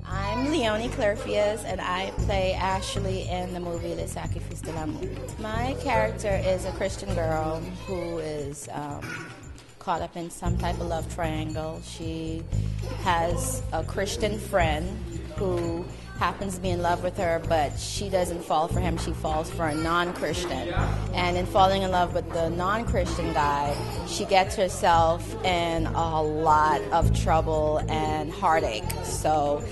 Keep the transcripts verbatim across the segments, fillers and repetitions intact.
I'm Leonie Clairfias, and I play Ashley in the movie Le Sacrifice de l'amour. My character is a Christian girl who is um, caught up in some type of love triangle. She has a Christian friend who happens to be in love with her, but she doesn't fall for him. She falls for a non Christian. And in falling in love with the non Christian guy, she gets herself in a lot of trouble and heartache. So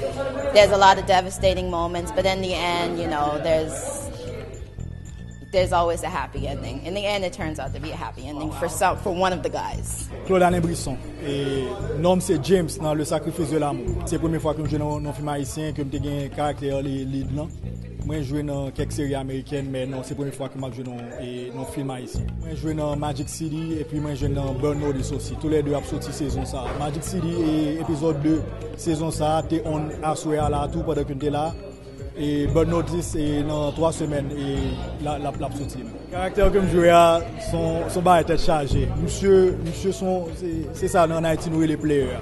there's a lot of devastating moments, but in the end, you know, there's there's always a happy ending. In the end, it turns out to be a happy ending for some, for one of the guys. Claude Alain Brisson. E non m se James nan Le Sacrifice de l'amour. Se premye fwa ke m jwe nan yon fim ayisyen, ke m te gen karaktè lead lan. Mwen jwe nan kèk seri amerikèn, men non, se premye fwa ke m ap jwe nan e, nan fim ayisyen. Mwen jwe nan Magic City, epi mwen jwe nan Burn Notice osi. Toulède ap soti sezon sa a. Magic City e epizòd de sezon sa a te on aswè a la tou pandan ke m te la. E Burn Notice e nan twa semèn e l ap, l ap, l ap soti. Karaktè ke m jwe a, se yon, se yon bagay tèt chaje. Misye, misye se yon, se, se sa nan Ayiti nou rele player.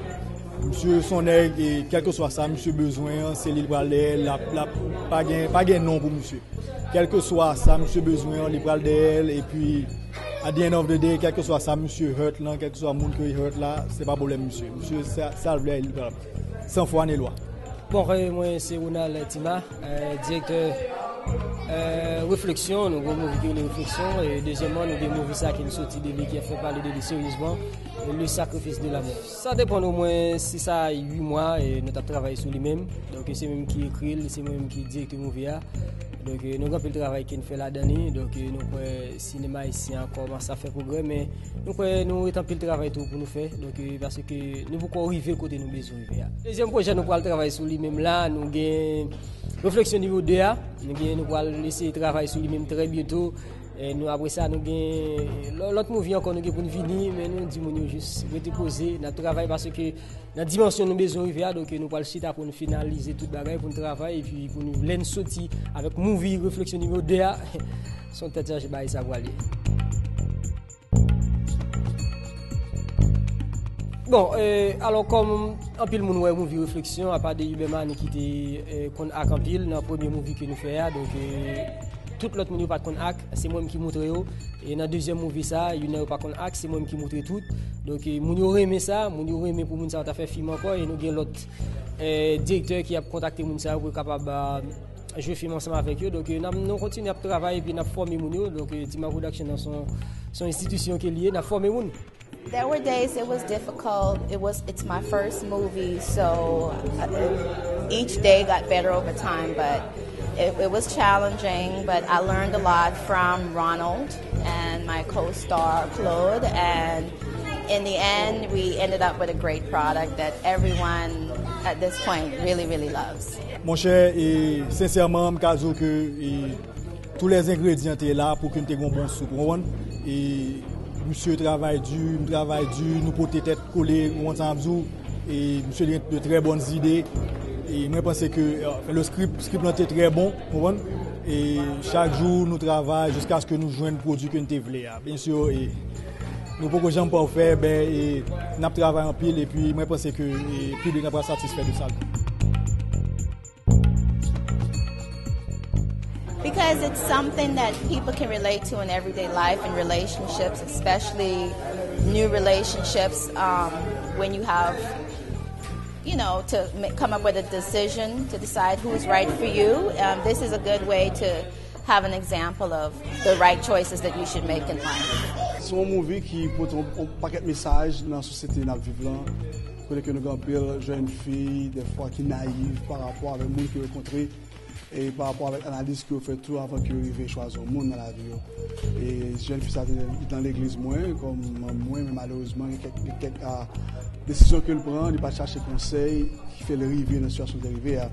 Misye se yon nèg, e kèlkeswa sa misye bezwen an, se li l pral dèyè l, l ap, l ap, pa gen, pa gen non pou misye. Kèlkeswa sa misye bezwen an, li pral dèyè l, epi at the end of the day, kèlkeswa sa misye hurt lan, kèlkeswa moun ke li hurt la, se pa pwoblèm misye. Misye, sa, sa l vle, li pral. San fwa ni lwa. Bon, e, mwen se Ronald Tima, e, direktè, e, Refleksyon, nou gen yon movie ki rele Refleksyon, e dezyèmman, nou gen movie sa ki n soti de li, ki fè pale de li seryezman, e, Le Sacrifice de l'amour. Sa te pran nou omwen sis a uit mwa, e nou t ap travay sou li menm. Donk, se mwen menm ki ekri l, se mwen menm ki direktè movie a. Donk, e, nou gen anpil travay ki n fè ladan li. Donk, e, nou kwè sinema ayisyen an kòmanse ap fè pwogrè, men nou kwè nou ret anpil travay tou pou nou fè. Donk, e, paske nou poko rive kote nou bezwen rive a. Dezyèm pwojè nou pral travay sou li menm la, nou gen Refleksyon nimewo de a. Nou gen, nou pral eseye travay sou li menm trè byento. E nou, apre sa, nou gen lò-, lòt movie ankò nou gen pou n vini, men nou di moun yo jis rete poze, n ap travay paske nan dimansyon nou bezwen rive a, donk nou pral chita pou n finalize tout bagay, pou n travay, epi pou n, lè n soti avèk movie Refleksyon nimewo de a, se yon tèt chaje bagay sa pral ye. Bon, e, alò, kòm anpil moun wè movie Refleksyon, apa de Huberman ki te, e, konn ak anpil nan premye movie ke nou fè a, donk, e, tout lòt moun yo pa t konn ak, se mwen menm ki moutre yo. E nan dezyèm movie sa, youn nan yo pa konn ak, se mwen menm ki moutre tout. Donk, e, moun yo renmen sa, moun yo renmen pou moun sa yo ta fè fim ankò, e nou gen lòt, e, direktè ki ap kontakte moun sa yo pou yo kapab, a, jwe fim ansanm avèk yo. Donk, e, n ap, nou kontinye ap travay epi n ap fòme moun yo. Donk, e, Tima Production nan se yon, se yon enstitisyon ke l ye, n ap fòme moun. There were days it was difficult. It was, it's my first movie, so uh, each day got better over time, but it, it was challenging, but I learned a lot from Ronald and my co-star Claude, and in the end, we ended up with a great product that everyone at this point really, really loves. Monchè, e, sensèman, m ka di w ke, e, tout lè zengredyan te la pou ke n te gen yon bon soup, ou konprann? E misye travay di, m travay di, nou pote tèt kole, ou konprann sa m ap di w? E misye gen de trè bòn zide. E mwen panse ke, e, le script, script lan te trè bon, ou konprann? E chak jou, nou travay jiskaske nou jwenn pwodui ke n te vle a. Byen si, e, nou poko janm pafè, men, e, n ap travay anpil, epi mwen panse ke, e, piblik lan pral satisfè de sa tou. Because it's something that people can relate to in everyday life and relationships, especially new relationships, um, when you have, you know, to ma- come up with a decision to decide who's right for you. Um, this is a good way to have an example of the right choices that you should make in life. Se yon movie ki pote yon, yon pakèt mesaj nan sosyete n ap viv lan, kote ke nou gen anpil jèn fi, dèfwa, ki nayiv pa rapò avèk moun ke yo kontre, e pa rapò avèk analiz ke yo fè tou avan ke yo rive chwazi yon moun nan lavi yo. E jèn fi sa te nan legliz mwen, kòm manm mwen, men malerezman, gen kèk, gen kèk, a, desizyon ke l pran, li pa t chache konsèy ki fè l rive nan sitiyasyon ke l rive a.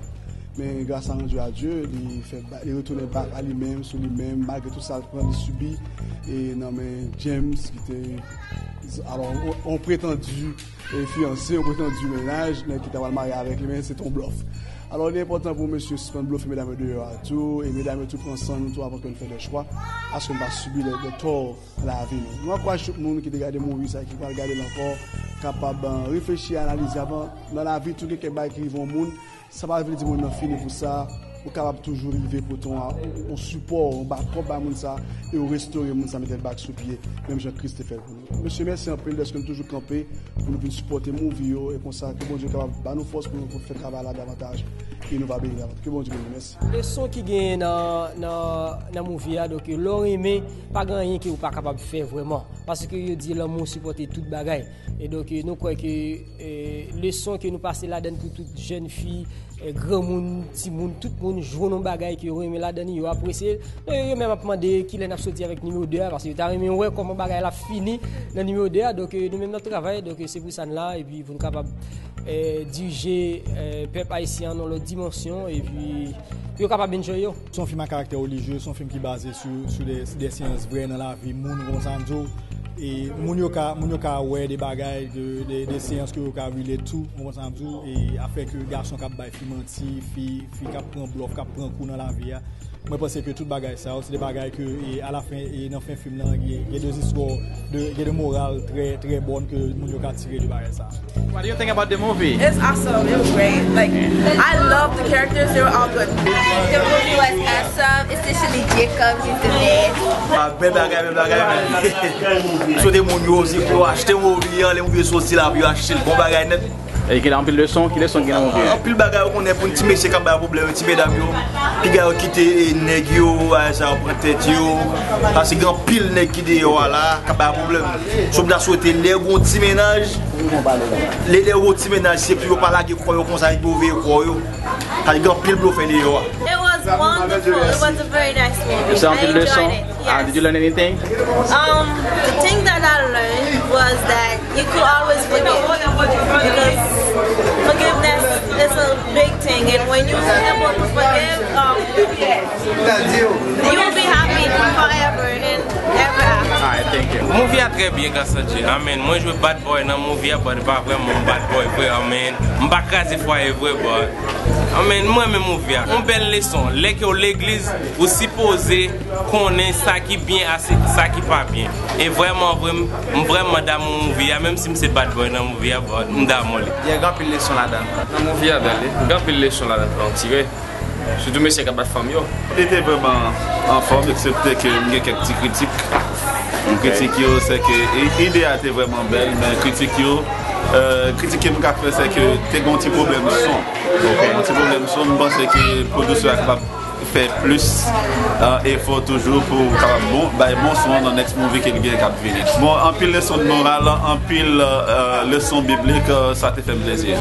Men gras a Dieu, a Dieu, li fè ba- li retounen back a li menm, sou li menm, malgre tout sa l pran, li sibi, e nan men James, ki te, alò, on, on pretandi, e, fiyanse, on pretandi mennaj, men ki ta pral marye avèk li, men se te yon blòf. Alò, li enpòtan pou mesye sispann blofe medam yo deyò a tou, e medam yo tou pran san nou tou avan ke n fè de chwa, aske n pa sibi de, de tò nan lavi nou. Nou ankouraje tout moun ki te gade movie sa, ki pral gade l ankò, kapab, eh, reflechi, analize avan. Nan lavi, tou gen kèk bagay ki rive yon moun, sa pa vle di moun nan fini pou sa, ou kapab toujou rive pote yon, yon sipò, yon backup ba moun sa, e ou restore moun sa, mete l back sou pye, menm jan Kris te fè l pou nou. Mesye, mèsi anpil dèske nou toujou kanpe pou nou vin sipòte movie yo, e konsa ke Bondye kapab ba nou fòs pou nou fè travay la davantaj, e nou va beni davantaj. Ke Bondye beni nou. Mèsi. Leson ki genyen nan, nan, nan movie a, donk, lè w renmen, pa gen anyen ke ou pa kapab fè vrèman. Paske yo di lanmou sipòte tout bagay. E donk, nou kwè ke, eh, leson ke nou pase ladann pou tout jèn fi, eh, granmoun, timoun, tout moun jwenn yon bagay ke yo renmen ladann, yo apresye l. Donk, yo menm ap mande kilè n ap soti avèk nimewo de a, paske yo ta renmen wè kòman bagay la fini nan nimewo de a. Donk, eh, nou menm n ap travay, donk, eh, se pou sa n la, epi pou n kapab, eh, dirije, eh, pèp ayisyen an nan lòt dimansyon, epi pou yo kapab enjoy yo. Se yon fim a karaktè relijye, se yon fim ki baze sou, sou de, de seyans vrè nan lavi moun, ou konprann sa m di w. E moun yo ka, moun yo ka wè de bagay, de, de, de seyans ke yo ka relate tou, ou konprann sa m di w. E afè ke gason k ap bay fi manti, fi, fi k ap pran blòf, k ap pran kou nan lavi a. Mwen panse ke tout bagay sa yo, se de bagay ke, e alafen, e nan fen fim nan, gen, gen de zistwa, de, gen de moral trè, trè bòn ke moun yo ka tire de bagay sa. What do you think about the movie? It's awesome. It was great. Like, I love the characters. They were all good. The movie was awesome, especially Jacob. He's the best. Ah, bèl bagay, bèl bagay, men. Sou de moun yo osi pou yo achte movie an, lè movie soti la, pou yo achte l, bon bagay nèt. E gen anpil leson, ki leson ki gen nan movie? Anpil bagay ou konnen pou ti mesye k ap bay pwoblèm, ti medam yo, piga yo kite, e, nèg yo, bagay sa yo pran tèt yo. Paske gen anpil nèg ki deyò a la, k ap bay pwoblèm. So m ta swete lè gon ti mennaj, lè, lè gon ti mennaj, se pou yo pa lage kò yo konsa, epi yo veye kò yo. Paske gen anpil blofè deyò a. It was wonderful. It was a very nice movie. Sa anpil leson? I enjoyed it. Ah, did you learn anything? Um, the thing that I learned was that you could always forgive, because forgiveness is a big thing, and when you're able to forgive, um, you will be happy forever and ever after. Alright, thank you. Movie a trè byen, gras a Dye. Amen. Mwen jwe bad boy nan movie a, but pa vrèman yon bad boy vre, amen. M pa kraze fwaye vre, but, amen, mwen renmen movie a. Yon bèl leson. Lè ke w legliz, ou sipoze konnen sa ki byen a sa ki pa byen. E vrèman vre, m, m vrèman damou movie a, menm si m se bad boy nan movie a, but m damou li. Gen anpil leson ladan. Nan movie a bèl, wi. Gen anpil leson ladan pou nou tire. Sitou mesye k ap bat fanm yo. Li te vrèman anfòm, eksepte ke m gen kèk ti kritik. Kritik yo, se ke i-, ide a te vrèman bèl, men kritik yo, eh, kritik ke m ka fè, se ke te gen yon ti pwoblèm son. Te gen yon ti pwoblèm son, m panse ke pwodiktè a kapab fè plis, eh, efò toujou pou kapab bon, bay bon son nan next movie ke l gen k ap vini. Bon, anpil leson de moral, anpil, eh, leson biblik, eh, sa te fè m plezi.